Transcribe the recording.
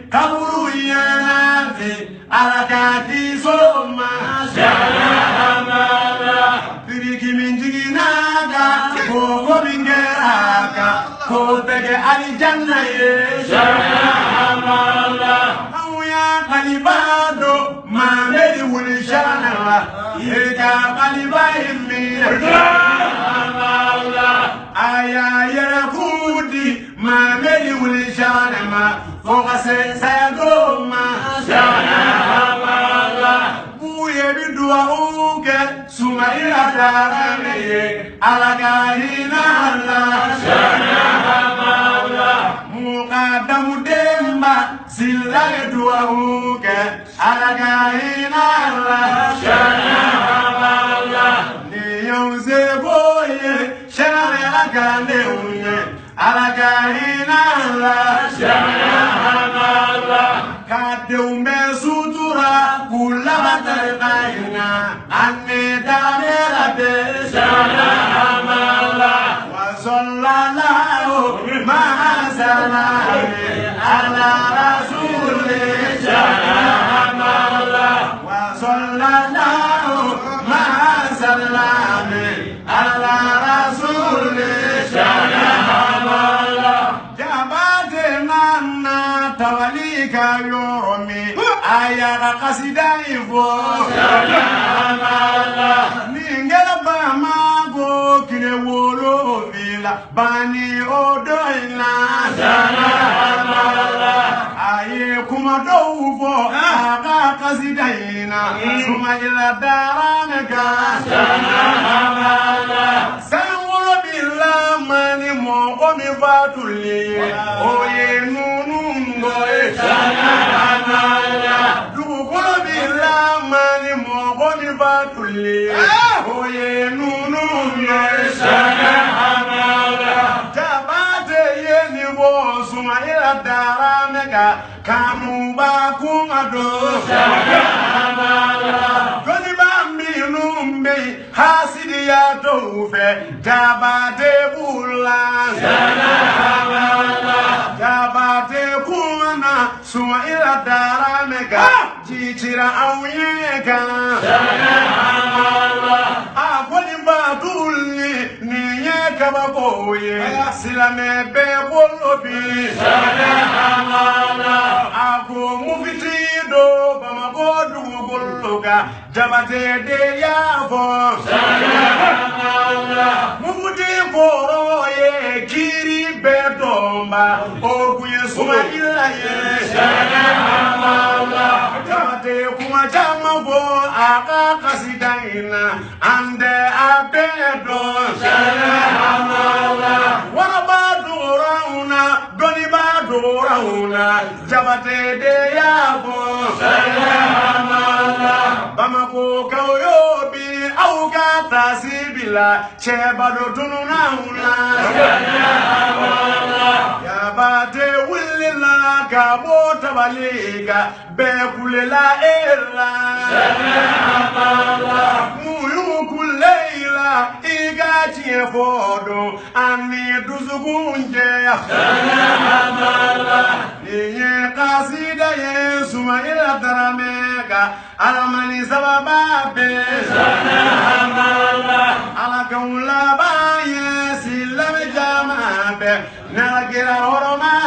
Kaburu yena te alaka ki soma. Shana Hamala. Tiriki minjigi naga, koko mingeraka, kotege alijanna ye. Shana Hamala. Auya kalibado, mameli wuli shana wa. Ika kaliba imina. Shana Hamala. Aya yera kudi, mameli wuli shana ma. Fokase saya goma. Shana Hamala. Buye bi duwa uke, suma ila tarame ye. Alaka hina Allah. Shana Hamala. Muqaddamu demba, silla duwa uke. Alaka hina Allah. Shana Hamala. Ni yau ze boye, shana alaka ne unye. Alaka hina Allah. Shana Hamala. Kade umbe sutura, kula batari kaina. Anne dame la be. Shana Hamala. Wa sallallahu ma sallam ala rasuli. Shana Hamala. Wa sallallahu ma sallam ala rasuli. Shana Hamala. Jabate nana tawali ka yoromi. Aya ka kasida ifo. Shana Hamala. Ningela ba mago kine wolo vila. Bani odoina. Shana Hamala. Aye kuma doufo. Aga kasidina. Suma ila daraneka. Shana Hamala. Sangolo bila mani moko mi fatuli. Oye nunu ngoye. Shana Hamala. Dugukolo bila mani moko mi fatuli. Oye nunu ngoye. Shana Hamala. Jabate yeni bo suma ila daraneka. Kanu ba kuma do. Shana Hamala. Doni bambi numbe. Hasidi ya tofe, jabate bula. Shana Hamala. Jabate kumana, suma ila daraneka. Jichira auyeka. Shana Hamala. Akwani batuli, niye kabakoye. Silame be bolobi. Shana Hamala. Ako mufiti do, bamako dugu goloka. Jabate de ya fo. Shana Hamala. Mufti koro ye kiri betomba. Oguye suma ila ye. Shana Hamala. Jabate kuma jama bo aka kasidaina. Ande abedo. Shana Hamala. Wara ba dorauna. Doni ba dorauna. Jabate de ya bo. Shana Hamala. Bamako kauyo bi auka tasibila. Cheba do tununa una. Shana Hamala. Jabate wulila kabo tabaliga. Be kulela ela. Shana Hamala. Muyu kulela iga chie fodo. Ani dusugunje. Shana Hamala. Niye kasida ye suma ila daraneka. Alamani sababa be. Shana Hamala. Ala kaula ba ye silame jama be. Nala gira horoma